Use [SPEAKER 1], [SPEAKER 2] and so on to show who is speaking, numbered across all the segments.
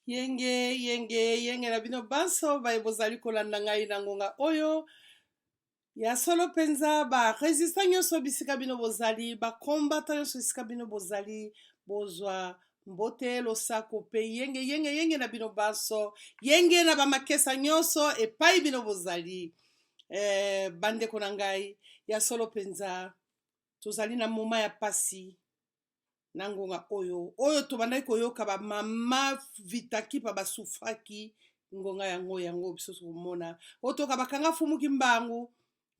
[SPEAKER 1] Yenge, yenge, yenge na bino banso baye bozali kolanda ngai na ngonga oyo. Ya solo mpenza, ba resistant nyonso bisika bino bozali, ba combattant nyonso bisika bino bozali, bozwa mbote, losako mpe yenge, yenge, yenge na bino banso, yenge na bamakesa nyonso epai bino bozali. Eh, bandeko na ngai, ya solo mpenza, tozali na moma ya pasi na ngonga oyo oyo tobandaki koyoka ba mama vitakipa basufraki ngonga yango yango biso tokomona oyo toyoka bakanga fumuki mbangu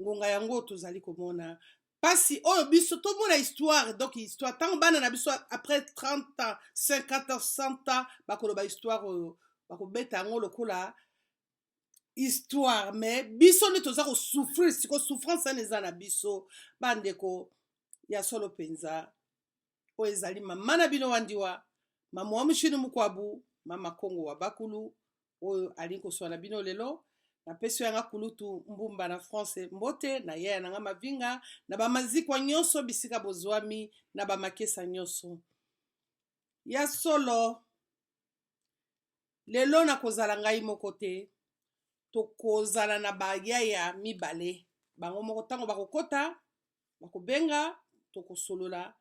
[SPEAKER 1] ngonga yango tozali komona pasi oyo biso tomona histoire. Donc histoire, ntango bana na biso après 30 ans, 50 ans, 100 ans bakoloba histoire oyo, bakobeta yango lokola histoire. Mais biso nde toza kosouffrir siko, souffrance wana eza na biso, bandeko. Ya solo mpenza, oyo ezali mama na bino Wandiwa, mama wa mushinu mukwabu, mama Kongo wa bakulu, oyo alingi koswa na bino lelo. Napesi yanga kulutu Mbumba na France mbote, na yaya na nga Mavinga, na bamazikwa nyonso bisika bozwami, na bamakesa nyonso. Ya solo, lelo nakozala ngai moko te, tokozala na bayaya mibale. Bango moko ntango bakokota, bakobenga, tokosolola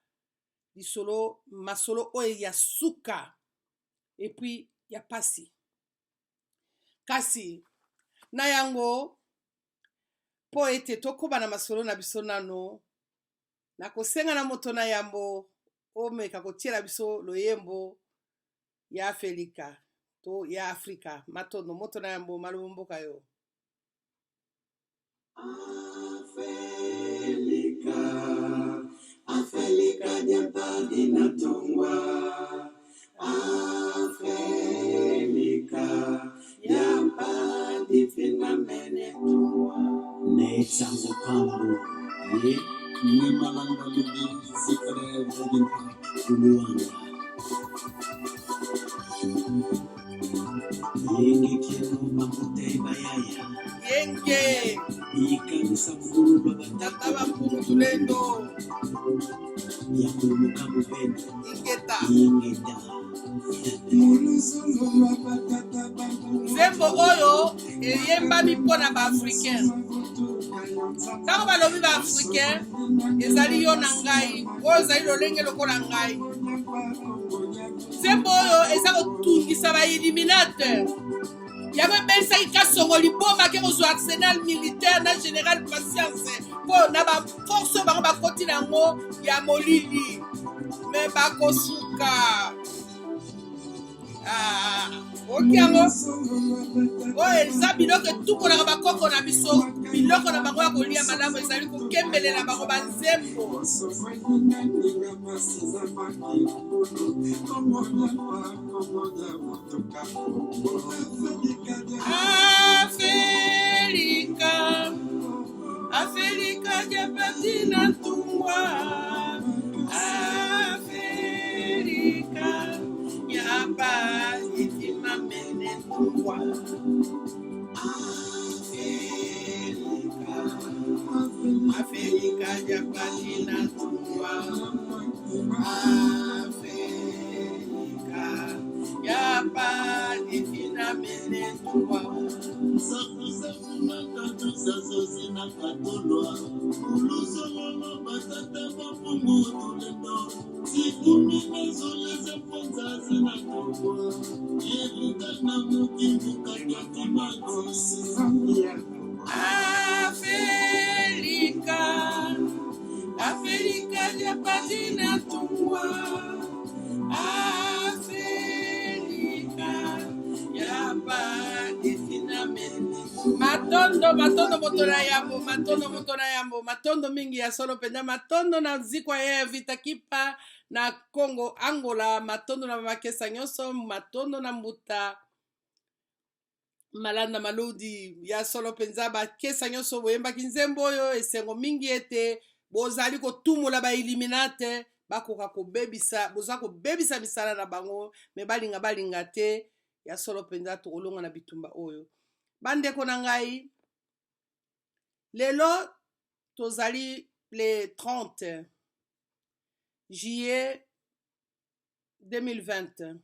[SPEAKER 1] lisolo, masolo oyo ya suka et puis ya pasi. Kasi na yango, mpo ete tokoba na masolo na biso nano, nakosenga na moto na yambo omeka kotiela biso loyembo ya Afelika to ya Afrika. Matondo, moto na yambo, malobo mboka yo.
[SPEAKER 2] Afelika, Afelika diampadi na tongwa. Afelika, diampadi fina mene tongwa.
[SPEAKER 3] Netsango pambo ye
[SPEAKER 2] Nemalanga lubi zikare vugimpa.
[SPEAKER 3] Kuluanga yenge kino makuta ebayaya
[SPEAKER 1] Yenge.
[SPEAKER 3] Ikanisa mokolo lwa
[SPEAKER 1] tata
[SPEAKER 3] batata
[SPEAKER 1] bapungu tulendo
[SPEAKER 3] ya kuluka mobene.
[SPEAKER 1] Ingeta.
[SPEAKER 3] Ingeta.
[SPEAKER 2] Muluzungu wa batata bampungu.
[SPEAKER 1] Nzembo oyo eyembami mpo na baafricain. Ntango balobi baafricain, ezali yo na ngai, oyo ezali lolenge lokola ngai. Nzembo oyo eza kotungisa bailluminate. Yango ebelisaki Kasongo liboma, ake kozwa arsenal militaire na général Patience mpo na baforce oyo bango bakoti na yango ya molili. Me bakosuka. Ah, oki yango oyo eza biloko etumbolaka bakoko na biso, biloko na bango ya kolia malamu, ezali kokembelela bango banzembo. Afelika, Afelika diapati na ntungwa. Afelika yapa etima mene ntungwa. Afelika, Afelika diapati na ntungwa. Afelika yapa etina mene ntungwa. Afelika, Afelika diapati na ntungwa. Afelika yapa etina mene. Matondo, matondo moto na yambo, matondo moto na yambo, matondo mingi ya solo mpenza, matondo na nzikwa ye Vita Kipa na Congo Angola, matondo na makesa nyonso, matondo na mbuta Malanda Maludi. Ya solo mpenza, bakesa nyonso boyembaki nzembo oyo, esengo mingi ete bozali kotumola bailluminate bakoka kobebisa, boza kobebisa misala na bango, me balinga balinga te. Ya solo mpenza, tokolonga na bitumba oyo. Bandeko na ngai, lelo tozali le 30 juillet 2020.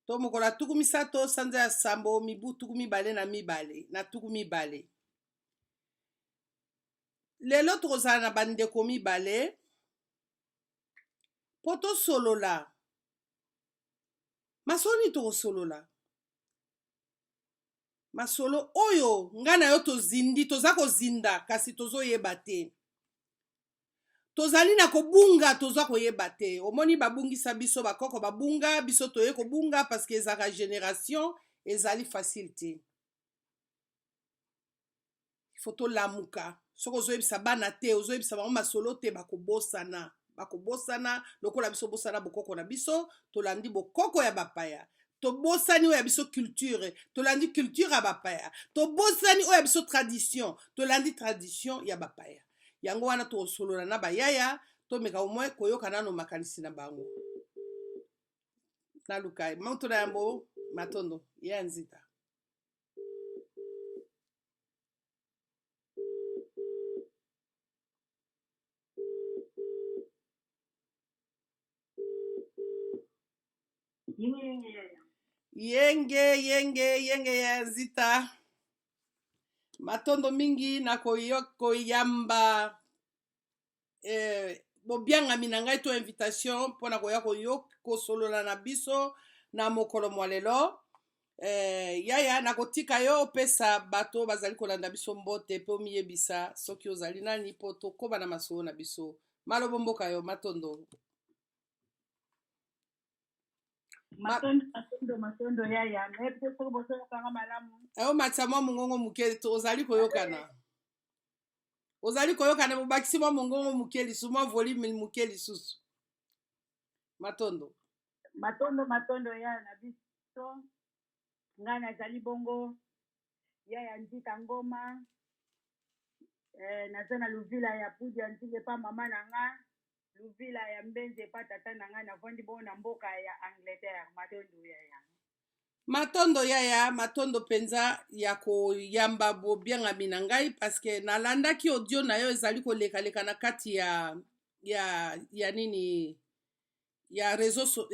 [SPEAKER 1] To mokolo ya 30 sanza ya sambo mibu 22 na 20. Lelo tokozala na bandeko mibale mpo tosolola. Masolo nini tokosolola? Masolo oyo ngai na yo tozindi, toza kozinda kasi tozoyeba te. Tozali na kobunga, toza koyeba te. Omoni babungisa biso, bakoko babunga, biso toye kobunga parce que ezalaka generation, ezali facile te. Faut tolamuka. Soki ozoyebisa bana te, ozoyebisa bango masolo te, bakobosana. Bakobosana lokola biso bosana bokoko na biso, tolandi bokoko ya bapaya. Tobosani oyo ya biso culture, tolandi culture ya bapaya. Tobosani oyo ya biso tradition, tolandi tradition ya bapaya. Yango wana tokosolola na bayaya, tomeka au moins koyoka nano makanisi na bango. Naluka moto na yambo matondo ya nzita. Yenge yenge yenge ya nzita. Matondo mingi na koyamba bobiangami na ngai to invitation mpona koya kosolola na biso na mokolo mwa lelo. Yaya, nakotika yo opesa bato bazali kolanda biso mbote mpe omiyebisa soki ozali nani mpo tokoba na masolo na biso. Malobo mboka yo, matondo.
[SPEAKER 4] Matondo, matondo, matondo yaya. Nayebi te soki bozoyokanga malamu.
[SPEAKER 1] Omatisa mwa mongongo moke, ozali koyokana. Ozali koyokana, mobakisi mwa mongongo moke lisusu, mwa volume moke lisusu. Matondo.
[SPEAKER 4] Matondo, matondo yaya na biso. Ngai nazali bongo yaya Nzita Ngoma. Naza na Luvila ya Pudi ya Nzinga epa mama na nga. Luvila ya Mbenzi epa tata na nga, navandi bongo na mboka ya Angleterre. Matondo yaya.
[SPEAKER 1] Matondo yaya, matondo mpenza ya koyamba bobiangami na ngai parce que nalandaki audio na yo ezali kolekaleka na kati ya nini ya réseau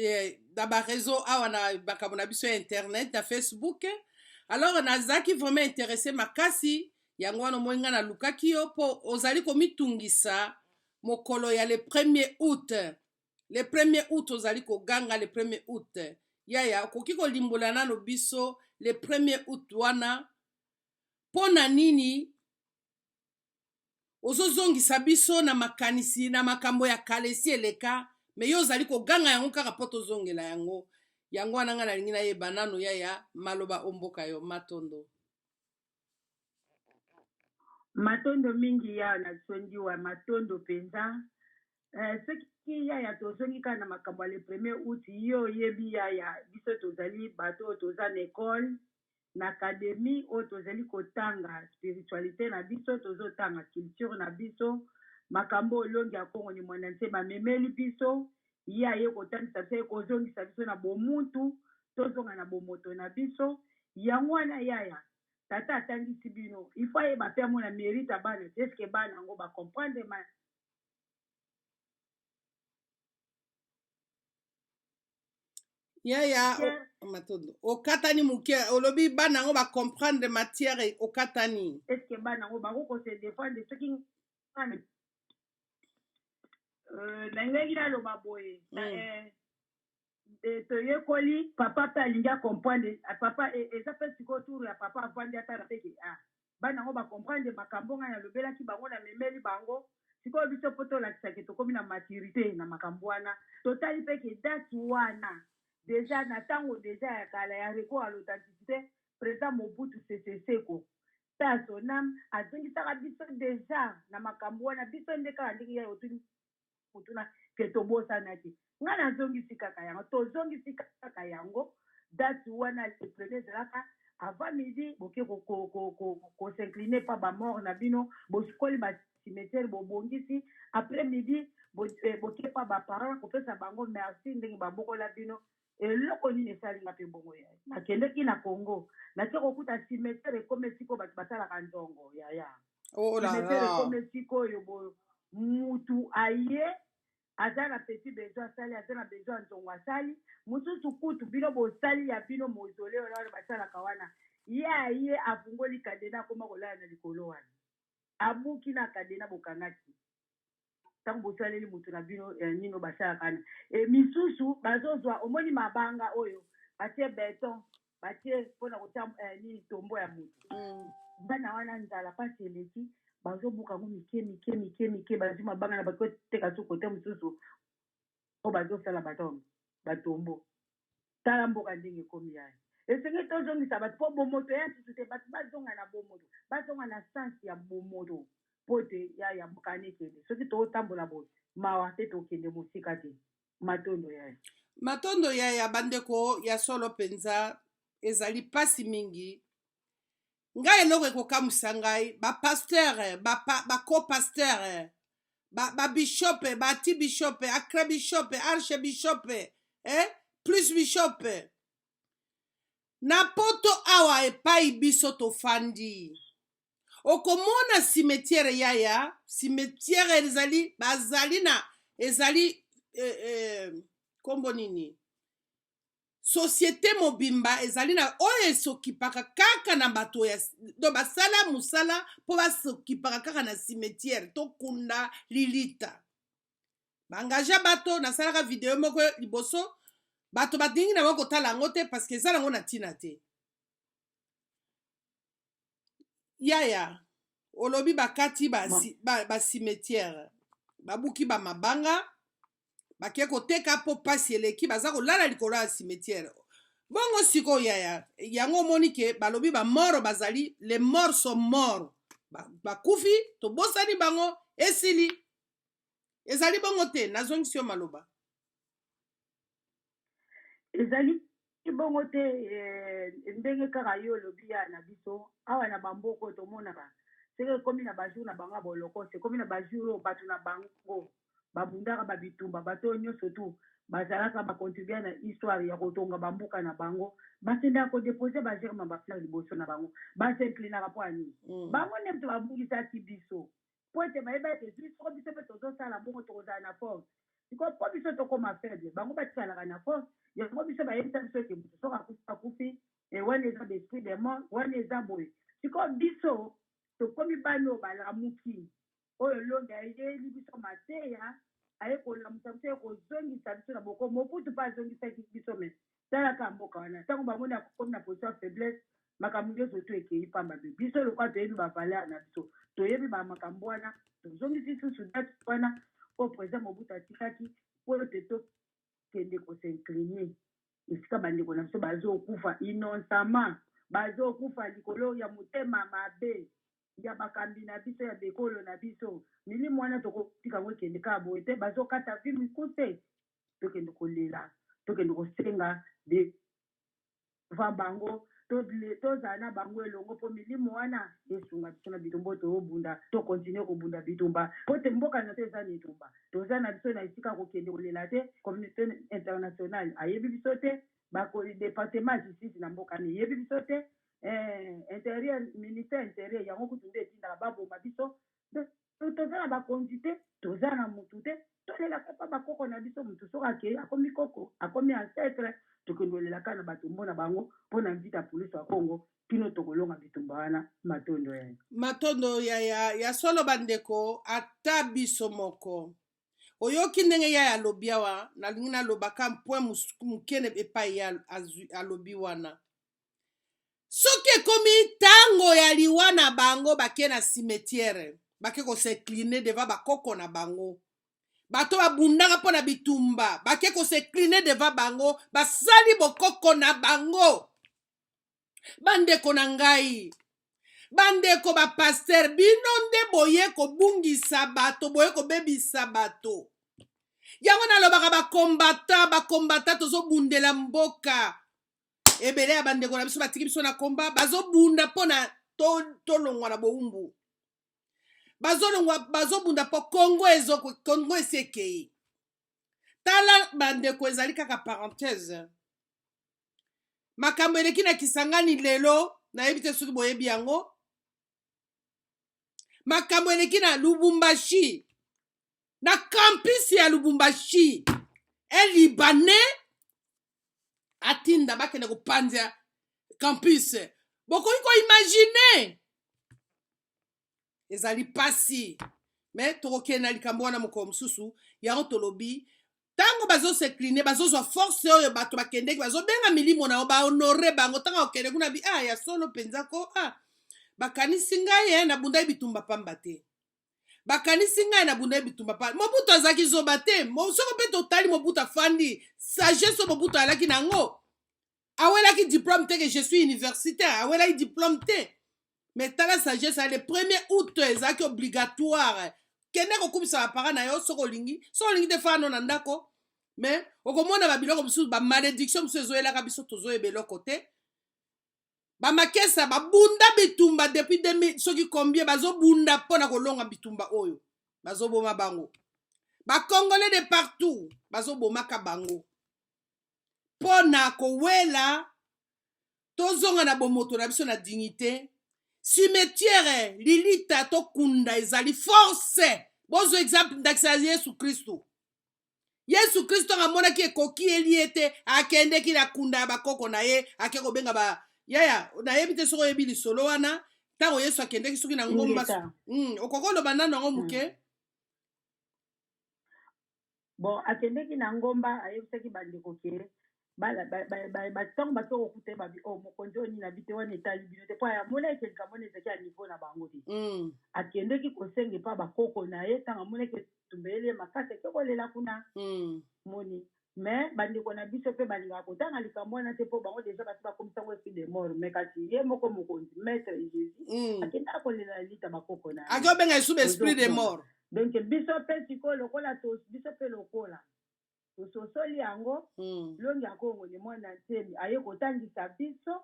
[SPEAKER 1] na ba réseau awa na makambo na biso ya internet na Facebook. Alors nazalaki vraiment intéressé makasi, yango wana omoi ngai nalukaki yo mpo ozali komitungisa mokolo ya le 1er août. Le 1er août ozali koganga le 1er août. Yaya, okoki kolimbola nano biso le 1er août wana mpo na nini ozozongisa biso na makanisi na makambo ya kala esi eleka, me yo ozali koganga yango kaka mpo tozongela yango. Yango wana ngai nalingi nayeba nano yaya, maloba omboka yo. Matondo.
[SPEAKER 4] Matondo mingi ya na sondiwa, matondo mpenza. Soki yaya tozongi kaka na makambo ya le 1er août, yo oyebi yaya, biso tozali bato oyo toza na ekole, na académie oyo tozali kotanga spiritualité na biso, tozotanga culture na biso, makambo olongi ya Kongo ni Mwanda Nse bamemeli biso, ye aye kotangisa biso, aye kozongisa biso na bomuntu, tozonga na bomoto na biso. Yango wana yaya, tata atangisi bino, il faut ayeba mpe amona mérite ya bana te, eske bana yango bacomprendre ma
[SPEAKER 1] Yaya, matondo, okatani moke, olobi bana yango bacomprendre matière, okatani.
[SPEAKER 4] Eske bana yango bako kose défendre soki nalingaki naloba boye, toyekoli, papa mpe alingi acomprendre, papa eza mpe sikoyo tour ya papa avandi atala peke bana yango bacomprendre makambo ngai nalobelaki bango, namemeli bango. Sikoyo biso mpo tolakisaki tokomi na maturité na makambo wana, totali mpe ke date wana déjà na ntango déjà ya kala ya recours à l'authenticité, président Mobutu Sese Seko mpe azonam azongisaka biso déjà na makambo wana. Biso nde kaka ndenge ya otuni motuna ke tobosanaki, ngai nazongisi kaka yango, tozongisi kaka yango. Date wana le premier ezalaka avant midi, boke kos'incliner pa bamort na bino, bosukoli bacimetière, bobongisi. Après midi boke pa baparent kopesa bango merci ndenge babokola bino. Eloko nini esalinga mpe bongo yaya, nakendeki na Congo, natie kokuta cimetière ekoma esika oyo bato basalaka nzongo yaya.
[SPEAKER 1] Oh là
[SPEAKER 4] Cimetière
[SPEAKER 1] là.
[SPEAKER 4] ekoma esika oyo boyo mutu aye. Aza na petit besoin asali, aza na besoin ya nzongo asali. Mosusu kutu bino bosali ya bino mausoleo wana basalaka wana, ye aye afungoli kadena akoma kolala na likolo wana, abuki na kadena bokangaki ntango bosaleli moto na bino eh, nino basalaka wana. E misusu bazozwa, omoni mabanga oyo batie beton, batie mpo na kotia eh, nini tombo ya moto. Bana wana nzala mpasi eleki, bazobuka yango mike mike mike mike, bazwi mabanga na bato koteka su kote mosusu oyo bazosala batombe batombo. Tala mboka ndenge ekomi yaya. Esengeli tozongisa bato mpo bomoto ya susu te, bato bazonga na bomoto, bazonga na sens ya bomoto mpo te yaya mboka wana ekende. Soki totambola boye mawa te, tokende mosika te. Matondo yaya.
[SPEAKER 1] Matondo yaya. Bandeko, ya solo mpenza ezali mpasi mingi. Ngai eloko ekokamwisa ngai, bapasteur, bacopasteur, babishop, baarchibishop, archbishop, archbishop, eh? Plus bishop na poto awa epai biso tofandi, okomona cimetière yaya. Cimetière ezali, bazali na ezali kombo nini, société mobimba ezali na oyo esokipaka kaka na bato ya do basala mosala mpo basokipaka kaka na cimetière. Tokunda lilita, baengager bato. Nasalaka video moko liboso, bato balingi na bango kotala yango te parce que eza nango na ntina te. Yaya, olobi bakati bacimetière, babuki bamabanga, bake koteka mpo pasi eleki, baza kolala likolo ya cimetière. Bongo sikoyo yaya, yango omoni ke balobi bamorts bazali, les morts sont morts, bakufi, tobosani bango, esili. Ezali bongo te? Nazongisi yo maloba.
[SPEAKER 4] Ezali bongo te. Ndenge kaka yo olobi ya na biso awa na bamboka oyo tomonaka, soki ekomi na bajour na bango ya bolokosi, ekomi na bajour oyo bato na bango babundaka babitumba, bato oyo nyonso tu bazalaka bacontribuer na histoire ya kotonga bamboka na bango, bakendaka kodéposer bagerbe, bafleur liboso na bango, bas'inclinaka. Mpo ya nini? Bango nde moto babungisaki biso, po ete bayeba ete soko biso mpe tozosala bongo, tokozala na force. Sikoyo mpo biso tokóma faible, bango batikalaka na force. Yango biso bayebisa biso ete moto soki akufi, akufi, e wana eza baesprit de mort, wana eza boye. Sikoyo biso tokomi bana oyo balamuki, oyo Longi ayeli biso mateya, aye kolamusa biso, aye kozongisa biso na boko. Mobutu mpe azongisaki biso, mais talaka mboka wana, ntango bamoni akomi na position ya faiblesse, makambo nyonso to ekei pamba. Mpe biso lokola toyebi bavaleur na biso, toyebi bamakambo wana, tozongisi susu date wana oyo président Mobutu atikaki po ete tokende kos'incliner esika bandeko na biso bazokufa innocemment, bazokufa likolo ya motema mabe ya bakambi na biso, ya bekolo na biso. Milimo wana tokotika yango ekende kaka boye te. Bazokata vie mikuse. Tokende kolela, tokende kosenga devant bango, tozala na bango elongo mpo milimo wana esunga biso na bitumba oyo toyobunda. Tocontinuer kobunda bitumba po te mboka na biso eza na etumba. Toza na biso na esika kokende kolela te. Communauté internationale ayebi biso te, département ya justice na mboka wana eyebi biso te, intérieur, ministère intérieur yango kutu nde etindaka baboma biso. Toza na bakonzi te, toza na mutu te. Tolelaka mpa bakoko na biso. Mutu soki akei, akomi koko, akomi ancêtre. Tokende olelaka na batombo na bango mpo na mvita pulusu ya Kongo kino tokolonga bitumba wana. Matondo ya
[SPEAKER 1] Matondo ya solo. Bandeko, ata biso moko, oyoki ndenge ya alobi awa. Nalingi nalobaka point moke epai ya alobi wana. Soki ekomi ntango ya liwa na bango, bake na cimetière, bake kos'incliner devant bakoko na bango, bato babundaka mpo na bitumba, bake kos'incliner devant bango, basali bokoko na bango. Bandeko na ngai, bandeko bapasteur, bino nde boye kobungisa bato, boye kobebisa bato. Yango nalobaka, bakombata, bakombata, tozobundela mboka. Ebele ya bandeko na biso batiki biso na komba, bazobunda mpo na tolongwa na bowumbu, bazolongwa, bazobunda mpo Kongo ezo Kongo esi ekei. Tala bandeko, ezali kaka parenthèse. Makambo eleki na Kisangani lelo, nayebi te soki boyebi yango. Makambo eleki na Lubumbashi. Na campus ya Lubumbashi, un Libanais atinda bakende kopanza campus. Bokoki koimagine, ezali pasi, me tokokende na likambo wana mokolo mosusu. Yango tolobi, ntango bazosecline, bazozwa force oyo bato bakendeki, bazobenga milimo na yo, bahonore bango. Ntango akokende kuna bi, ah, ya solo mpenza ko, ah, bakanisi ngai eh, nabundaki bitumba pamba te, bakanisi ngai nabundaki bitumba pamba. Mobutu azalaki zoba te. Soko mpe totali Mobutu afandi, sagesse oyo Mobutu alaki na yango, awelaki diplôme te ke je suis universitaire, awelaki diplôme te, mais tala sagesse ya le 1er août ezalaki obligatoire. Kende kokumisa baparent na yo soki olingi, soki olingi te, fano na ndako. Mais okomona babiloko mosusu, bamalédiction mosusu ezoyelaka biso, tozoyeba eloko te. Bamakesa babunda bitumba depuis 2000 soki combien, bazobunda mpo na kolonga bitumba oyo. Bazoboma bango, Bacongolais de partout, bazobomaka bango mpo na kowela tozonga na bomoto na biso na dignité. Cimetière, lilita tokunda ezali force. Bozwa exemple, ndakisa ya Yesu Kristu. Yesu Kristo ntango amonaki ekoki eli ye te, akendeki na kunda ya bakoko na ye, ake kobenga ba yaya. Nayebi te soki oyebi lisolo wana, ntango Yesu akendeki soki na ngomba.
[SPEAKER 4] Ingeta.
[SPEAKER 1] Okoki oloba nano yango moke?
[SPEAKER 4] Bon, akendeki na ngomba, ayebisaki bandeko ke ntango bake kokuta ye, babi: "O mokonzi oyo nini?" Abi te, wana etali bino te, mpo amonaki likambo wana ezalaki ya niveau na bango te. Akendeki kosenga epa bakoko na ye. Ntango amonaki etumba eyeli ye makasi, ake kolela kuna. Moni, mais bandeko na biso mpe balingaka kotanga likambo wana te, mpo bango déjà basi bakomisa yango esprit de mort. Mais kasi ye moko mokonzi, maître Jésus, akendaka kolela na lita bakoko na ye.
[SPEAKER 1] Ake obenga esu baesprit de mort.
[SPEAKER 4] Donc biso mpe sikoyo lokola biso mpe lokola tososoli yango, Longi ya Kongo Ne Mwana Nsemi aye kotangisa biso.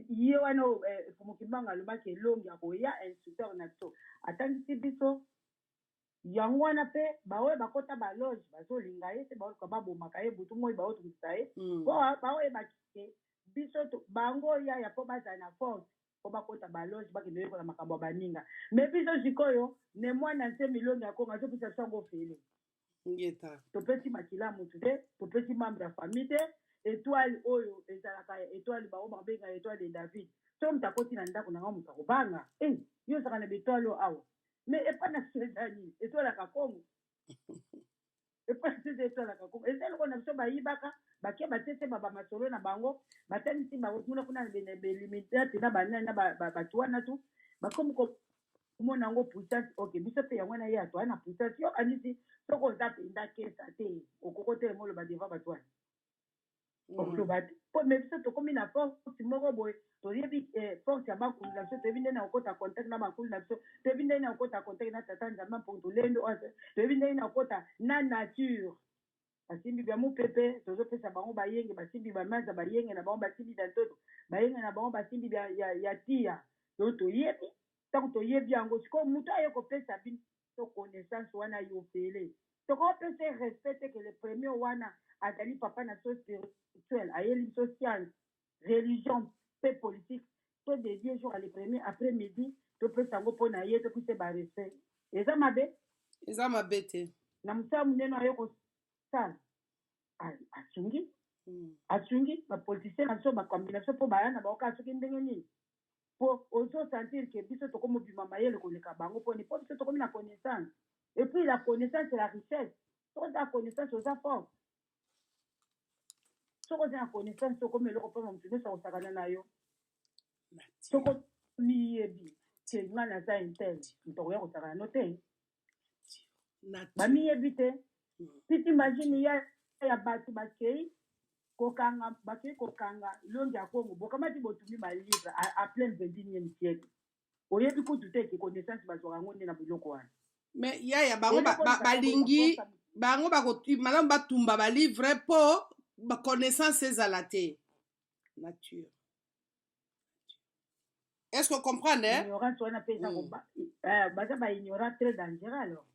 [SPEAKER 4] Ye wana oyo Mokimbango alobaki, elongi akoya, instructeur na biso, atangisi biso yango wana. Mpe baoyo bakota baloge bazolinga ye te, baoluka babomaka ye butu moi, baotungisa ye, mpo baoyebaki ke biso bango yaya, mpo bazala na force, mpo bakota baloge, bakende oyekola makambo ya baninga. Mais biso sikoyo, Ne Mwana Nsemi, Longi ya Kongo azopesa biso yango ofele.
[SPEAKER 1] Ngeta.
[SPEAKER 4] Topesi makila ya motu te, topesi membre ya famille te. Étoile oyo ezalaka étoile, bango babengaka étoile de David. So moto akoti na ndako na nga, moto akobanga: e yo ozalaka na baétoile oyo awa? Mais epa na biso eza nini? Étoile ya Kakongo. Epa na biso eza étoile ya Kakongo, eza eloko na biso. Bayibaka, bake, batese bamasolo na bango, batangisi bango kuna kuna na bailluminati na banani na bato wana tu, bakomi komona yango puissance. Ok, biso mpe yango wana ye atoa na puissance. Yo kanisi soki oza mpenza kesa te, okoko telema oloba devant bato wana? Okoloba te. Po mais biso tokomi na force moko boye, toyebi force ya bakulu na biso, toyebi ndenge na kokota contact na bakulu na biso, toyebi ndenge na kokota contact na tata Nzambe mpo tolendo oyo, toyebi ndenge na kokota na nature. Basimbi bya mopepe, tozopesa bango bayenge, basimbi bamanza, bayenge na bango, basimbi bya ntoto, bayenge na bango, basimbi bya ya tia. Donc toyebi. Ntango toyebi yango sikoyo, moto aye kopesa biso connaissance wana yofele, tokopesa ye respect te ke le premier wana azali papa na biso spirituel, ayeli biso science, religion mpe politique. To dédie jour ya le premier après midi, topesa yango mpo na ye, topesa ye barespect. Eza mabe?
[SPEAKER 1] Eza mabe te.
[SPEAKER 4] Na mosala monene aye kosala, asungi, asungi bapoliticien na biso, bakambi na biso, mpo baya na bango kaka soki ndenge nini, mpo ozosentir ke biso tokomobima mayele koleka bango. Mponi? Mpo biso tokomi na connaissance. Et puis la connaissance, c'est la richesse. Soki oza na connaissance, oza fort. Soki oza na connaissance, okomi eloko mpo moto nyonso akosakana na yo. Soki omiyebi ke nga naza un tel, moto akoya kosakana no te. Bamiyebi te. Titi, imagine ya bato bakei kokanga, bakei kokanga Longi ya Kongo, bokamati, botumi balivre à plein 21e siècle. Oyebi kutu te ke connaissance bazwaka yango nde na biloko wana.
[SPEAKER 1] Mais yaya, bango balingi bango malamu batumba balivre mpo baconnaissance ezala te. Nature, est ce que comprendre, eh?
[SPEAKER 4] Ignorance wana mpe eza baza baignorant très dangereux alors.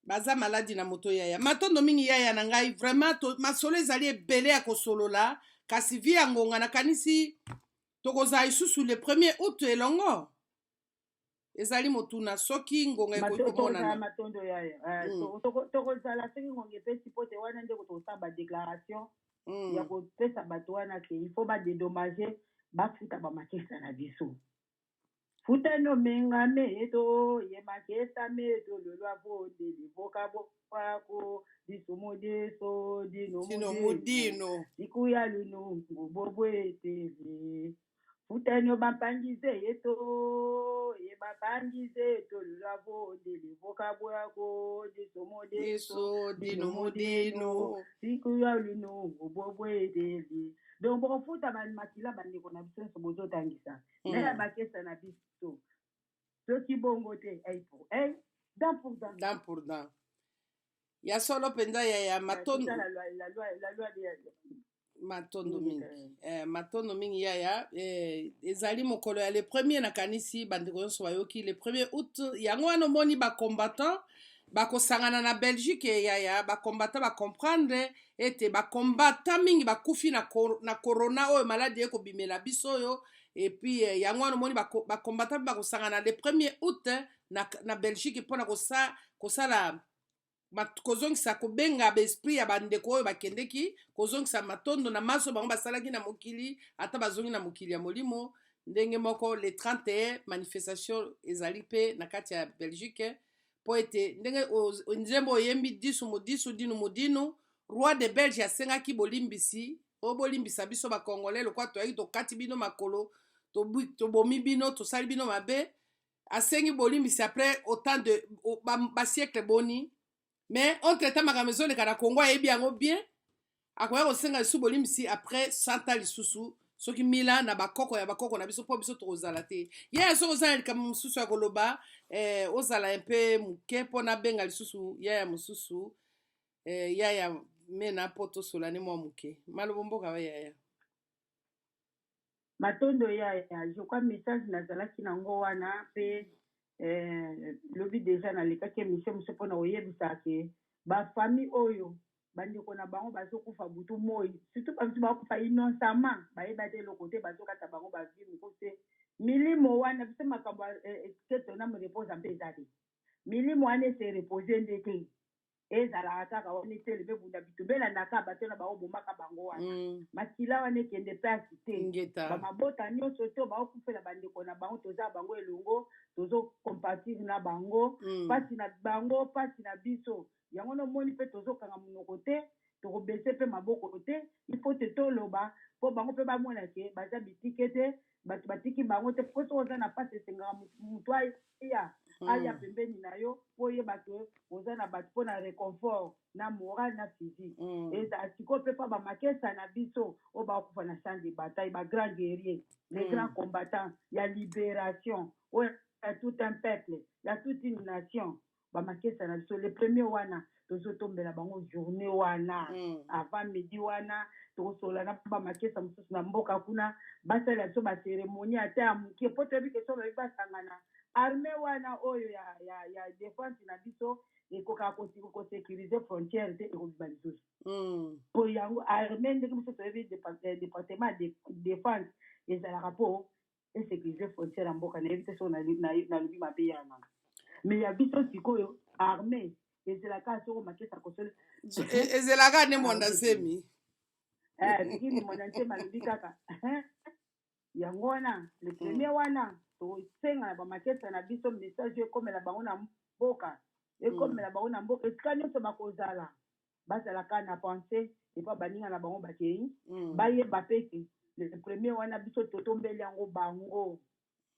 [SPEAKER 1] Baza maladi na moto. Yaya, matondo mingi, yaya na ngai. Vraiment masolo ezali ebele ya kosolola, kasi vi ya ngonga, nakanisi tokozala lisusu le 1er août elongo. Ezali motuna soki ngonga ekoki
[SPEAKER 4] komonana. Matondo yaya. Tokozala soki ngonga epesi, po te wana nde tokosala badéclaration ya kopesa bato wana ke il faut badédommager, bafuta bamakesa na biso. Futano menga meto ye makesa meto lolo avondeli voka bwako lisumu diso dino
[SPEAKER 1] mudino
[SPEAKER 4] sikuya lunungu bobweteli. Futano bampangize yeto ye bampangize to lolo avondeli voka bwako lisumu
[SPEAKER 1] diso dino mudino
[SPEAKER 4] sikuya lunungu bobweteli. Donc bokofuta makila bandeko na biso nyonso bozotangisa na ya bakesa na biso. Soki bongo te, œil pour œil, dent pour dent.
[SPEAKER 1] Dent pour dent, ya solo mpenza ya matondo. Matondo mingi, matondo mingi yaya. Ezali mokolo ya le premier. Nakanisi bandeko nyonso bayoki le premier août. Yango wana omoni bacombattant bakosangana na Belgique. Yaya, bacombattant bacomprendre ete bacombattant mingi bakufi na corona oyo, maladi ekobimela biso oyo. Et puis yango wana omoni bacombattant mpe bakosangana le premier août na Belgique mpona kosala kozongisa, kobenga baesprit ya bandeko oyo bakendeki, kozongisa matondo na maso bango basalaki na mokili, ata bazongi na mokili ya molimo. Ndenge moko le 31, manifestation ezali mpe na kati ya Belgique, mpo ete ndenge nzembo oyembi disu modisu dinu modinu, roi de Belge asengaki bolimbisi oyo: bolimbisa biso Bacongolais, lokwa toyaki tokati bino makolo, tobomi bino, tosali bino mabe. Asengi bolimbisi après autant de basiècle boni. Mais entre temps, makambo ezoleka na Congo, ayebi yango bien. Akoya kosenga lisusu bolimbisi après 100 ans lisusu, soki mila na bakoko ya bakoko na biso, mpo biso tokozala te. Yaya, soki oza na likambo mosusu ya koloba, ozala mpe moke mpo nabenga lisusu yaya mosusu, yaya mena, mpo tosolani mwa moke. Malobo mboka wa yaya.
[SPEAKER 4] Matondo yaya. Je crois message nazalaki nango wana mpe lobi déjà nalekaki émission mosusu mpona koyebisa ke bafamille oyo bandeko na bango bazokufa butu moi, surtout babiso bakufa innocemment, bayeba te eloko te, bazokata bango bavie mokuse. Milimo wana biso makambo keto na morepose mpe eza te. Milimo wana ese repose nde te, ezalaka kaka wana, eteleme ebunda bitumba, elandaka bato na bango, bomaka bango wana. Makila wana ekende place te. Bamabota nyonso to baokufela bandeko na bango, toza bango elongo, tozocompatir na bango mpasi na bango, mpasi na biso. Yango nomoni mpe tozokanga monoko te, tokobese mpe maboko te. Il faut te toloba mpo bango mpe bamona ke baza bitike te, bato batiki bango te. Po soki oza na mpasi, esengaka motu aya pembeni na yo mpo oyeba ke oza na bato mpo na réconfort na moral na physique. Eza sikoyo mpe mpa bamakesa na biso oyo bakufa na champ de bataille, bagrand guerrier, les grands combattants ya libération oyo ya tout un peuple, ya toute une nation. Bamakesa na biso, le premier wana tozotombela bango journée wana avant midi wana, tokosola na bamakesa mosusu na mboka kuna, basalela biso bacérémonie ata ya mokie, mpo toyebi ke so bayebi basangana, armée wana oyo ya défense na biso ekokaka kosécuriser frontière te, ekobima lisusu. Po yango armée, ndenge biso toyebi, département ya défense ezalaka mpo esécuriser frontière ya mboka. Nayebi te soki nalobi mabe ya nanga, mais ya biso sikoyo armée ezelaka soko makesa kosole.
[SPEAKER 1] Ezelaka nde Mwanda Nsemi.
[SPEAKER 4] Kini Mwanda Nsemi alobi kaka yango wana. Le premier wana tosenga na bamakesa na biso, message ekomela bango na mboka, ekomela bango na mboka, esika nyonso bakozala, bazalaka na pensée epa baninga na bango bakei. Bayeba mpe ke le premier wana biso totombeli yango bango,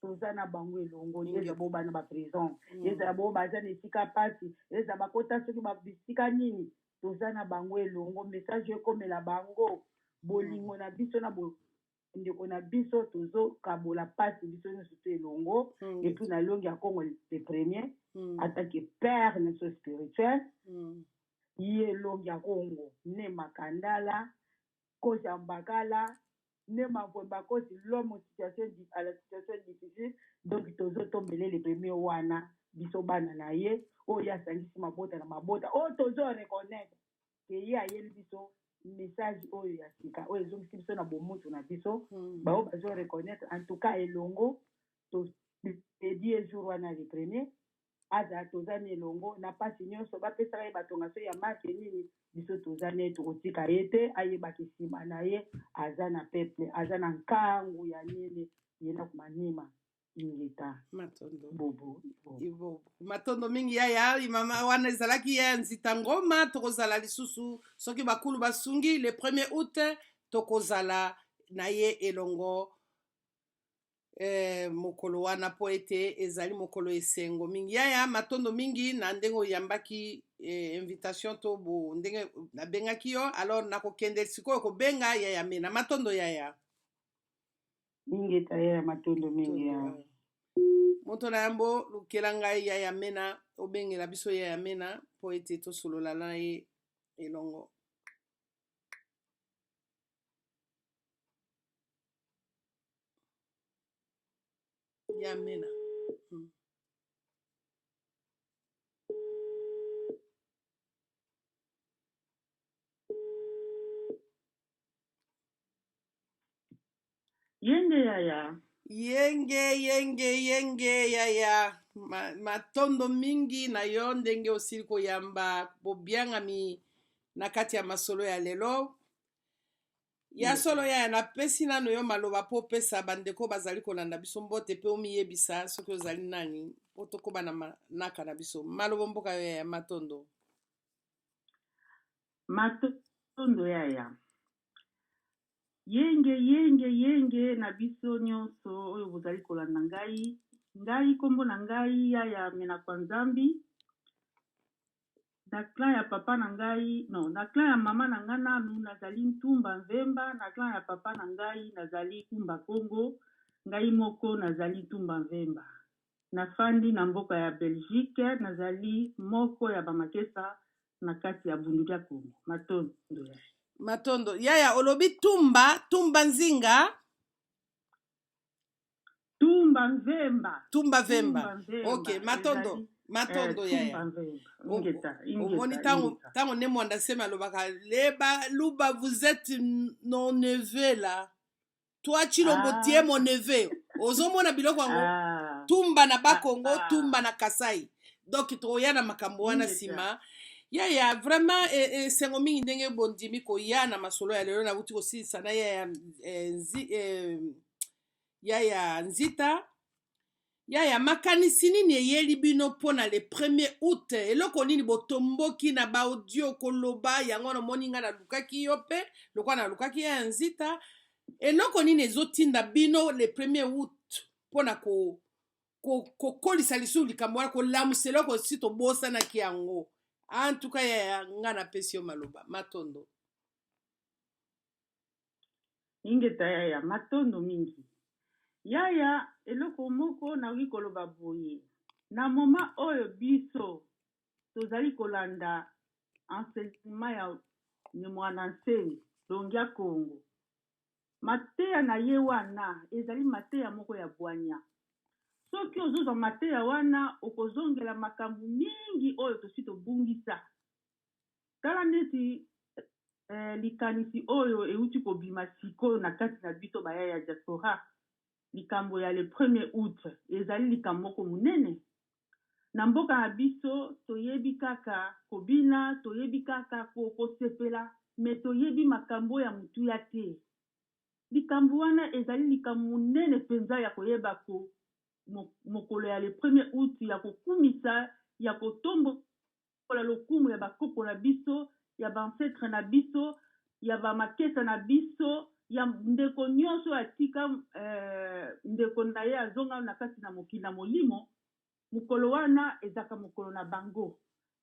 [SPEAKER 4] toza na bango elongo. Eza bo bana baprison, ezala bo baza na esika pasi, eza bakota soki bisika nini, toza na bango elongo. Message ekomela bango, bolingo na biso na ndeko na biso, tozokabola mpasi biso nyonso to elongo. Et puis na longi ya Congo, le premier, en tant que père na biso spirituel, ye elongi ya Congo ne Makandala Kosi ya Mbakala ne Mavwemba Kosi, l'homme situation à la situation difficile. Donc tozotombele le premier wana, biso bana na ye oyo asangisi mabota na mabota oyo tozo reconnaître ke ye ayeli biso message oyo ya sika, oyo ezongisi biso na bomutu na biso. Bao bazo reconnaître en tout cas elongo. Edi ye jour wana le premier azala toza na elongo na pasi nyonso bapesaka ye batonga soki ya marke nini biso toza na ye tokotika ye te ayebaki nsima na ye aza na peuple aza na nkangu ya nini ye na kumanima ingeta
[SPEAKER 1] Matondo.
[SPEAKER 4] Bobo ibobo.
[SPEAKER 1] Ibobo. Matondo mingi yaya mama wana ezalaki yaya Nzita Ngoma. Tokozala lisusu soki bakulu basungi le 1er août, tokozala na ye elongo mokolo wana mpo ete ezali mokolo esengo mingi. Yaya, matondo mingi na ndenge oyambaki invitation to bo ndenge nabengaki yo. Alors nakokende sikoyo kobenga yaya Mena. Matondo yaya.
[SPEAKER 4] Ingeta yaya, matondo mingi ya.
[SPEAKER 1] Moto na yambo lukela ngai yaya Mena, obengela biso yaya Mena mpo ete tosolola na ye elongo. Ya Mena.
[SPEAKER 4] Yenge yaya.
[SPEAKER 1] Yenge yenge yenge yaya. Matondo mingi na yo ndenge osili koyamba bobiangami na kati ya masolo ya lelo. Ya solo yaya, napesi nano yo maloba mpo opesa bandeko bazali kolanda biso mbote mpe omiyebisa soki ozali nani mpo tokoba na manaka na biso. Maloba mboka yo yaya, matondo.
[SPEAKER 4] Matondo yaya. Yenge yenge yenge na biso nyonso oyo bozali kolanda ngai. Ngai nkombo na ngai yaya Mena kwa Nzambi. Na clan ya papa na ngai, non, na clan ya mama na ngai nanu nazali Ntumba Nvemba, na clan ya papa na ngai nazali Kumba Kongo, ngai moko nazali Ntumba Nvemba. Nafandi na mboka ya Belgique, nazali moko ya bamakesa na kati ya Bundu ya Kongo. Matondo yaya.
[SPEAKER 1] Matondo yaya. Olobi Tumba, Tumba Nzinga?
[SPEAKER 4] Tumba Nvemba.
[SPEAKER 1] Tumba Vemba.
[SPEAKER 4] Tumba Nvemba.
[SPEAKER 1] Ok, matondo.
[SPEAKER 4] Ezali
[SPEAKER 1] Matondo
[SPEAKER 4] Tumba
[SPEAKER 1] yaya.
[SPEAKER 4] Nvemba. Ingeta,
[SPEAKER 1] Omoni
[SPEAKER 4] ingeta,
[SPEAKER 1] ntango
[SPEAKER 4] ingeta.
[SPEAKER 1] ntango Ne Mwanda Nsemi alobaka leba luba, vous êtes nos neveux là, toi Chilombo,
[SPEAKER 4] Ah.
[SPEAKER 1] tie mon neveu. Ozomona biloko yango?
[SPEAKER 4] Ah.
[SPEAKER 1] Tumba na Bakongo,
[SPEAKER 4] Ah.
[SPEAKER 1] tumba na Kasai. Donc tokoya na makambo wana
[SPEAKER 4] Ingeta.
[SPEAKER 1] nsima. Yaya, vraiment esengo mingi ndenge bondimi koya na masolo ya lelo. Nauti kosilisa na yaya yaya Nzita. Yaya, makanisi nini eyeli bino mpona le 1er août? Eloko nini botomboki na baaudio koloba yango wana? Omoni ngai nalukaki yo mpe lokola nalukaki yaya Nzita. Eloko nini ezotinda bino le 1er août mpona kokolisa lisusu likambo wana, kolamusa eloko si tobosanaki yango? En tout cas yaya, ngai napesi yo maloba. Matondo.
[SPEAKER 4] Ingeta yaya, matondo mingi yaya. Eloko moko nakoki koloba boye: na moment oyo biso tozali kolanda enseignement ya Ne Mwana Nsemi Longia Kongo, mateya na ye wana ezali mateya moko ya bwanya. Soki ozozwa mateya wana, okozongela makambo mingi oyo tosi tobungisa. Tala neti likanisi oyo euti kobima sikoyo na kati na biso baya ya diaspora, likambo ya le 1er août ezali likambo moko monene na mboka na biso. Toyebi kaka kobina, toyebi kaka kosepela, mais toyebi makambo ya motuya te. Likambo wana ezali likambo monene mpenza ya koyeba ko mokolo ya le 1er août, ya kokumisa, ya kotombola lokumu ya bakoko na biso, ya baancêtre na biso, ya bamakesa na biso, ya ndeko nyonso oyo atika ndeko na ye azonga na kati na mokili na molimo. Mokolo wana ezalaka mokolo na bango.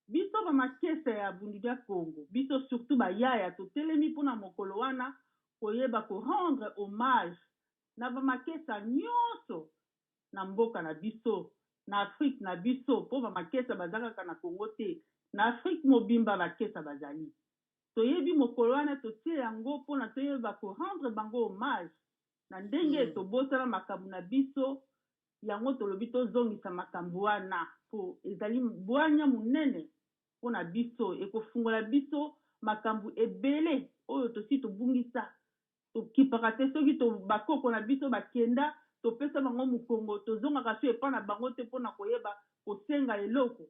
[SPEAKER 4] Biso bamakesa ya Bundu ya Kongo, biso surtout bayaya, totelemi mpona mokolo wana koyeba korendre hommage na bamakesa nyonso na mboka na biso, na Afrique na biso, mpo bamakesa baza kaka na Kongo te, na Afrique mobimba bakesa bazali. Toyebi mokolo wana totie yango mpona toyeba korendre bango hommage na ndenge tobosana makambo na biso. Yango tolobi tozongisa makambo wana mpo ezali bwanya monene mpona biso, ekofungola biso makambo ebele oyo tosi tobungisa. Tokipaka te soki to bakoko na biso bakenda. Topesa bango mokongo, tozongaka su epa na bango te mpo na koyeba kosenga eloko.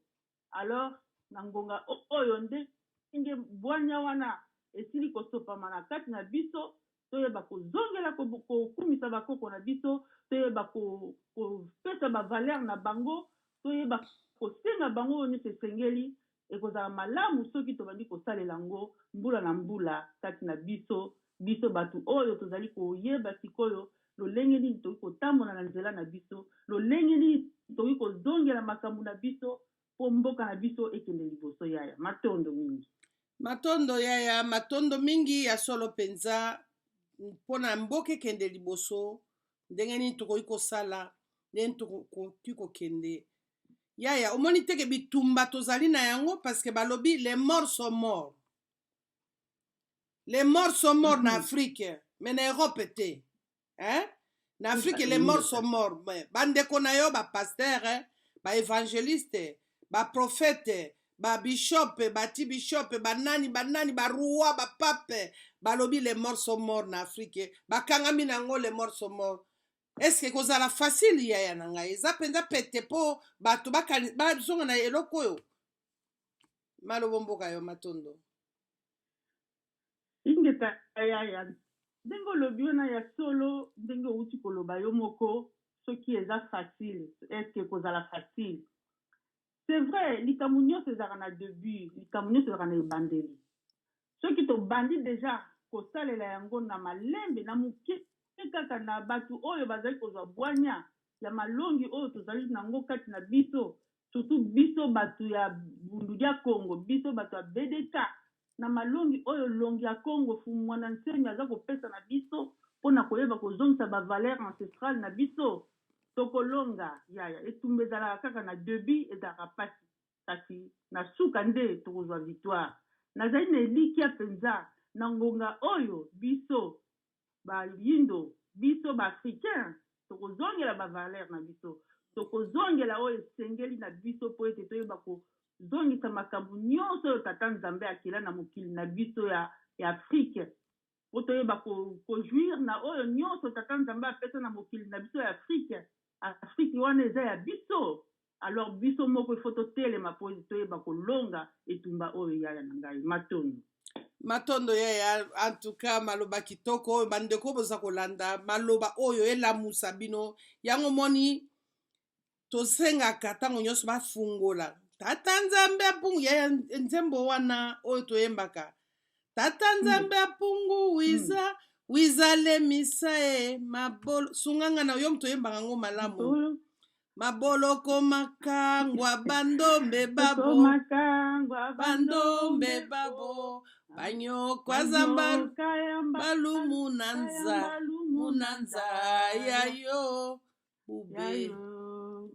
[SPEAKER 4] Alors na ngonga oyo ndenge bwanya wana esili kosopama na kati na biso, toyeba kozongela kokumisa bakoko na biso, toyeba kopesa ba valeur na bango, toyeba kosenga bango oyo nyonso esengeli. Ekozala malamu soki tobandi kosalela yango mbula na mbula kati na biso, biso bato oyo tozali koyeba sikoyo lolenge nini tokoki kotambola na nzela na biso, lolenge nini tokoki kozongela makambo na biso mpo mboka na biso ekende liboso. Yaya, matondo mingi.
[SPEAKER 1] Matondo yaya, matondo mingi ya solo mpenza mpo na mboka ekende liboso. Ndenge nini tokoki kosala, ndenge nini tokoki kokende? Yaya, omoni teke bitumba tozali na yango, parce que balobi les morts sont morts, les morts sont morts na Afrique, mais na Europe te, hein? Na Afrique, les morts sont morts. Mais bandeko na yo, bapasteur, baévangéliste, baprophète, babishop, batibishop, banani banani, baroi, bapape, balobi les morts sont morts na Afrique. Bakangami na yango, les morts sont morts. Est-ce kozala facile, yaya na ngai? Eza mpenza pete mpo bato bazonga na eloko oyo? Malobo mboka yo, matondo.
[SPEAKER 4] Ingeta yaya, ndenge olobi wana ya solo, ndenge outi koloba yo moko, soki eza facile, est-ce ekozala facile? C'est vrai, likambo nyonso ezalaka na début, likambo nyonso ezalaka na ebandeli. Soki tobandi déjà kosalela yango na malembe, na moke kaka, na bato oyo bazali kozwa bwanya ya malongi oyo tozali nango kati na biso, surtout biso bato ya Bundu dia Congo, biso bato ya BDK, na malongi oyo longi ya Congo Mfumu Nsemi aza kopesa na biso mpona koyeba kozongisa bavaleur ancestrale na biso, tokolonga yaya. Etumba ezalaka kaka na début, ezalaka mpasi, kasi na suka nde tokozwa victoire. Nazali na elikya mpenza na ngonga oyo biso bayindo, biso baafricain, tokozongela bavaleur na biso, tokozongela oyo esengeli na biso mpo ete toyeba kozongisa makambo nyonso oyo Tata Nzambe akela na mokili na biso ya Afrike, mpo toyeba kojouir na oyo nyonso Tata Nzambe apesa na mokili na biso ya Afrike. Afrike wana eza ya biso. Alors biso moko ifo totelema mpo toyeba kolonga etumba oyo. Yaya na ngai, matondo.
[SPEAKER 1] Matondo yaya. En tout cas, maloba kitoko oyo. Bandeko boza kolanda, maloba oyo elamusa bino. Yango moni tosengaka ntango nyonso bafungola Tata Nzambe apungu. Yaya, nzembo wana oyo toyembaka, Tata Nzambe apungu wiza wizalemisa e mabolo, sunganga na yo moto oyembaka yango malamu. Maboloko makangwa bandombe babo, bandombe babo banyokwa zamba balumu na nza munanza ya yo bube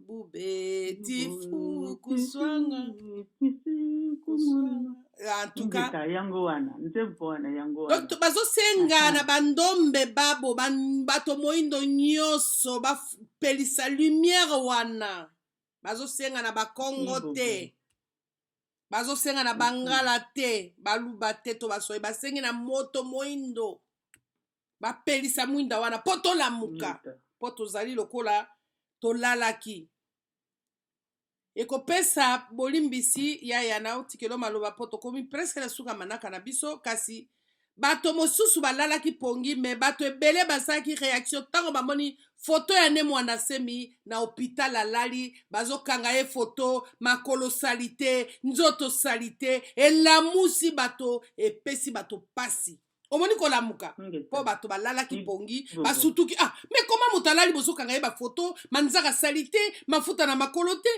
[SPEAKER 1] bube tifu kuswanga. En tout cas,
[SPEAKER 4] yango wana nzembo wana, yango wana.
[SPEAKER 1] Donc bazosenga na bandombe babo, bato moyindo nyonso, bapelisa lumière wana. Bazosenga na Bakongo te, bazosenga na Bangala te, Baluba te to Baswahili. Basengi na moto moyindo bapelisa mwinda wana mpo tolamuka, mpo tozali lokola tolalaki. Ekopesa bolimbisi yaya na otikelo maloba, mpo tokomi presque na suka manaka na biso. Kasi bato mosusu balalaki pongi, mais bato ebele basalaki réaction ntango bamoni foto ya Ne Mwanda Nsemi na hôpital, alali, bazokanga ye foto, makolo sali te, nzoto sali te. Elamusi bato, epesi bato pasi. Omoni kolamuka, mpo bato balalaki pongi, basutuki: "Ah, mais koma moto alali, bozokanga ye bafoto, manzaka asali te, mafuta na makolo te?"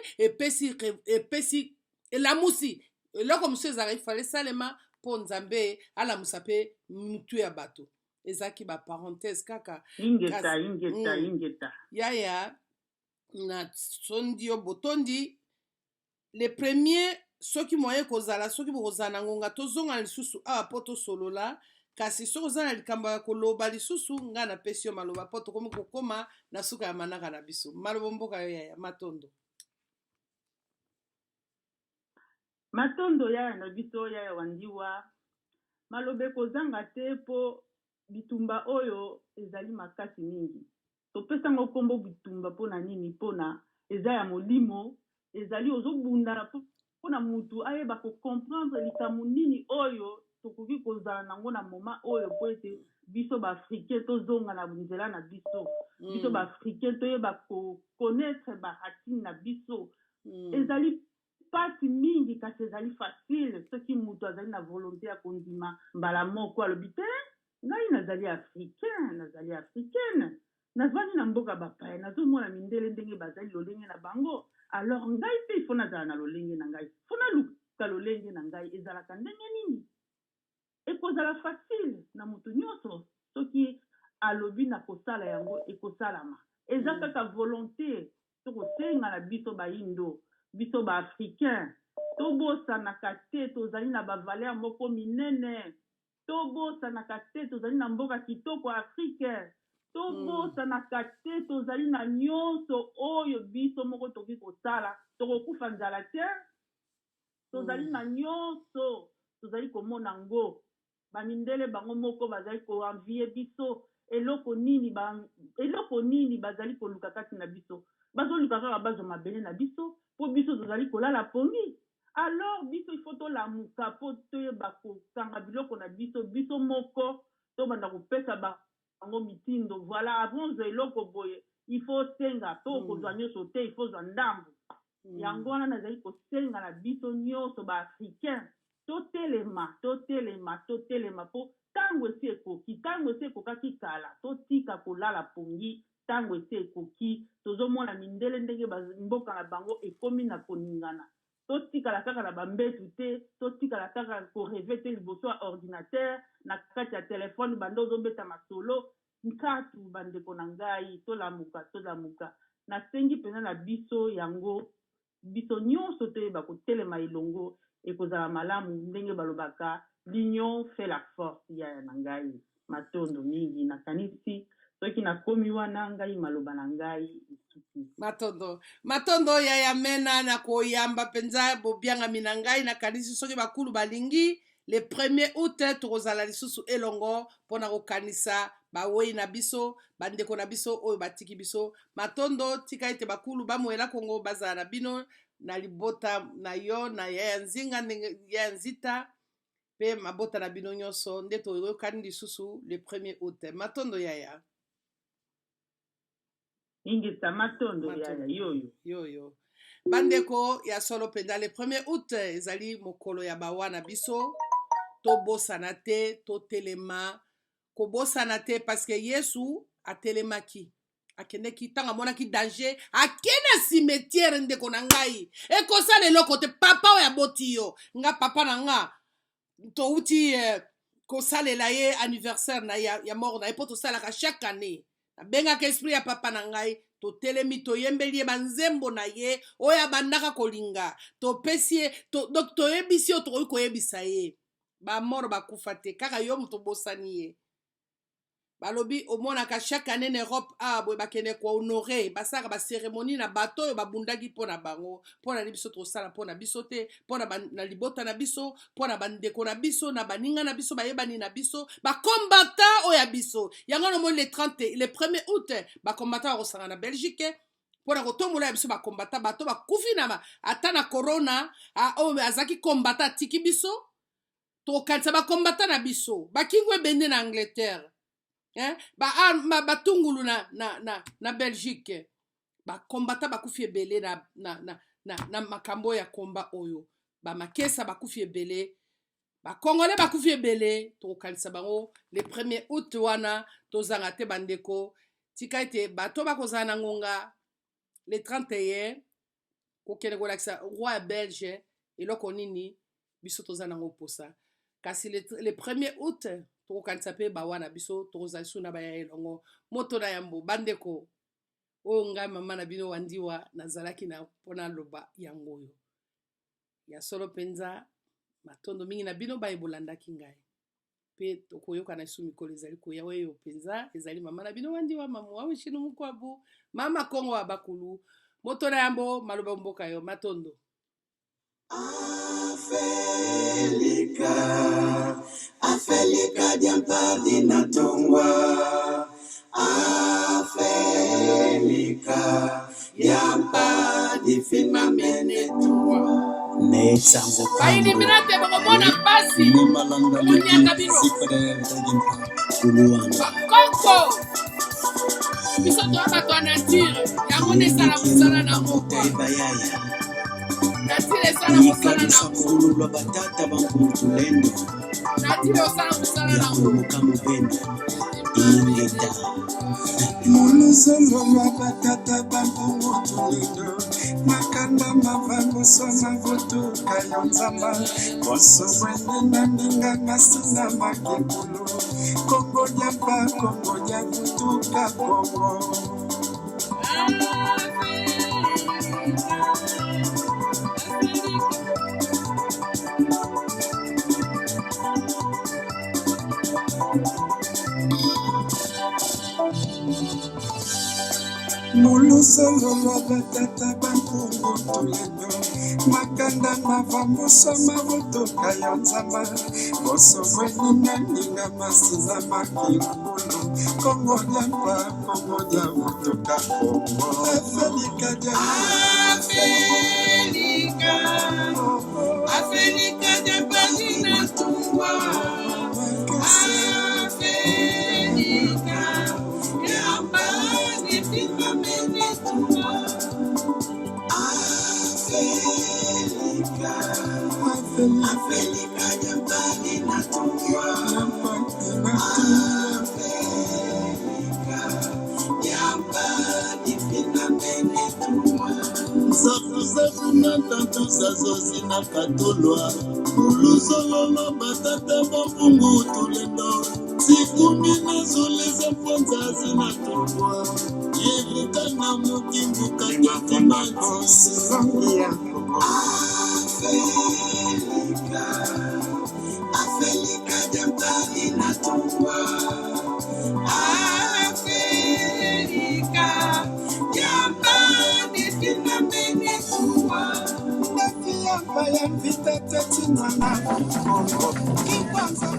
[SPEAKER 1] Epesi elamusi eloko mosusu ezalaka ifale esalema mpo Nzambe alamusa mpe mutu ya bato. Ezalaki baparenthèse kaka.
[SPEAKER 4] Ingeta, ingeta, ingeta.
[SPEAKER 1] Yaya, na sondi yo botondi. Le premier, soki moye kozala, soki bokozala na ngonga, tozonga lisusu awa mpo tosolola. Kasi soki oza na likambo ya koloba lisusu, ngai napesi yo maloba, mpo tokomi kokóma na suka ya manaka na biso. Maloba mboka yo yaya, matondo.
[SPEAKER 4] Matondo yaya na biso, yaya Wandiwa. Maloba ekozanga te mpo bitumba oyo ezali makasi mingi.
[SPEAKER 5] Topesa yango nkombo bitumba mpo na nini? Mpo na eza ya molimo, ezali ozobunda mpo na mutu ayeba ko comprendre likambo nini oyo tokoki kozala nango na moment oyo mpo ete biso ba africain tozonga na nzela na biso, biso ba africain toyeba ko connaitre ba racine na biso. Ezali pasi mingi kasi ezali facile soki mutu azali na volonte ya kondima mbala moko alobi te ngai nazali africain, nazali africaine, navandi na mboka bapaya, nazomona mindele ndenge bazali lolenge na bango, alors ngai mpe il faut nazala na lolenge na ngai, faut naluka lolenge na ngai ezalaka ndenge nini. Ekozala facile na moto nyonso soki alobi na kosala yango, ekosalama. Eza kaka volonte. Tokosenga na biso bayindo, biso ba africain, tobosanaka te tozali na ba valeur moko minene. Tobosanaka te tozali na mboka kitoko Afrique. Tobosanaka te tozali na nyonso oyo biso moko tokoki kosala. Tokokufa nzala te. Tozali na nyonso, tozali komona ngo. Ba mindele bango moko bazali ko envier biso. Eloko nini ba, eloko nini bazali koluka kati na biso? Bazoluka kaka bazwa mabele na biso po biso tozali kolala pongi. Alors biso il faut tolamuka po toyeba kokanga biloko na biso biso moko, tobanda kopesa bango mitindo. Voilà, avant ozwa eloko boye, il faut osenga, po okozwa nyonso te, il faut ozwa ndambo. Yango wana nazali kosenga na biso nyonso ba africain, totelema, totelema, totelema po tango esi ekoki, tango esi ekokaki kala, totika kolala pongi, tango esi ekoki. Tozomona mindele ndenge ba mboka na bango ekomi na koningana. Totikala kaka na ba mbetu te, totikala kaka ko rever te liboso ya ordinateur, na kati ya telephone banda ozobeta masolo. Nkatu ba ndeko na ngai, tolamuka, tolamuka. Nasengi penza na biso yango, biso nionso toyeba kotelema elongo, ekozala malamu, ndenge balobaka l'union fait la force yaya na ngai. Matondo mingi, nakanisi soki nakomi wana ngai maloba na ngai esuki.
[SPEAKER 1] Matondo, matondo yaya Mena na koyamba mpenza bobiangami na ngai. Nakanisi soki bakulu balingi, le 1er août tokozala lisusu elongo mpo na kokanisa bawei na biso, bandeko na biso oyo batiki biso. Matondo, tika ete bakulu bamoyela Kongo bazala na bino na libota na yo na yaya Nzinga ndenge yaya Nzita mpe mabota na bino nyonso, nde toyokani lisusu le 1er août. Matondo yaya.
[SPEAKER 5] Ingeta, matondo yaya yoyo.
[SPEAKER 1] Yoyo. Bandeko, ya solo mpenza le 1er août ezali mokolo ya bawa na biso. Tobosana te, totelema, kobosana te, parce que Yesu atelemaki, akendeki ntango amonaki danger, ake na cimetière. Ndeko na ngai, ekosala eloko te. Papa oyo aboti yo, nga papa na nga touti kosalela ye anniversaire na ya mort na ye, mpo tosalaka chaque année. Nabengaka esprit ya papa na ngai, totelemi, toyembeli ye banzembo na ye oyo abandaka kolinga, topesi ye donc toyebisi oyo tokoki koyebisa ye. Bamort bakufa te, kaka yo moto obosani ye. Balobi omonaka chaque année na Europe awa boye, bakende kohonorer, basalaka bacérémonie na bato oyo babundaki mpo na bango. Mpo na biso tosala mpo na biso te, mpo na libota na biso, mpo na bandeko na biso, na baninga na biso, bayebani na biso, bacombattants oyo ya biso. Yango nomoni le 30, le 1er août, bacombattants bakosanga na Belgique mpo na kotombola ya biso bacombattants, bato bakufi na ata na corona. Oyo azalaki combattant atiki biso, tokokanisa bacombattants na biso, bakingo ebende na Angleterre, eh? Batungulu na Belgique, bacombattants bakufi ebele na makambo ya komba oyo, bamakesa bakufi ebele, bakongole bakufi ebele. Tokokanisa bango le 1er août wana, tozanga te. Bandeko, tika ete bato bakozala na ngonga le 31 kokende kolakisa roi ya Belge eloko nini biso toza nango posa. Kasi le 1er août tokokanisa mpe bawa na biso, tokozala lisusu na baya elongo. Moto na yambo, bandeko, oyo ngai mama na bino Wandiwa nazalaki na mpona loba yango oyo ya solo mpenza. Matondo mingi na bino baye bolandaki ngai, mpe tokoyoka lisusu mikolo ezali koya. Oyo mpenza ezali mama na bino Wandiwa, mamu wa wishinu mukwabu, mama Kongo wa bakulu. Moto na yambo, maloba mboka yo. Matondo.
[SPEAKER 2] Afelika, Afelika diampadi na tongwa. Yamba difina mene tua.
[SPEAKER 3] Netsango kambo
[SPEAKER 6] Bailiminate bokomona mpasi
[SPEAKER 7] Nimalanga
[SPEAKER 6] tokoniata bino.
[SPEAKER 3] Kuluwana
[SPEAKER 6] Bakoko biso toya bato ya nature, yango nde esala mosala nango
[SPEAKER 3] bambuta
[SPEAKER 6] kwa
[SPEAKER 3] ebayaya
[SPEAKER 6] nature esala mosala
[SPEAKER 3] ikanisa
[SPEAKER 6] nango,
[SPEAKER 3] kululwa batata bankutulendo
[SPEAKER 6] nature osala mosala nango.
[SPEAKER 3] yakuluka mubendo ingeta
[SPEAKER 2] Muluzolo lwa batata bambongo tulendo makanda mavanguso mavutuka yo nzamba boso bwene na ninga masina makekulu kongo lyampa kongo lya vutuka kongo. Muluzolo lwa batata bankungu tulendo makanda mavamuso mavutuka yo nzamba boso bweni na ninga masina makekulu kongo lyampa kongo lya vutuka kongo afelika lya
[SPEAKER 1] Afelika, Afelika japani na tungwa. Afelika, yambani pima mene tungwa.
[SPEAKER 2] Afelika, Afelika jambani na tungwa. Afelika, jambani pina mene tungwa.
[SPEAKER 7] Zafuzafu na tatu zazozi na katolwa uluzololo batata bampungu tulendo sikumi nazoleza mponza zinatulwa yevuka na mukimbuka ketimanzi
[SPEAKER 2] Silongi ya Kongo. Afelika, Afelika jambani na tungwa. Afelika, jambani pina mene tungwa. Ndafiyamba ya mvita tetinwa na Kongo. Kikwanza.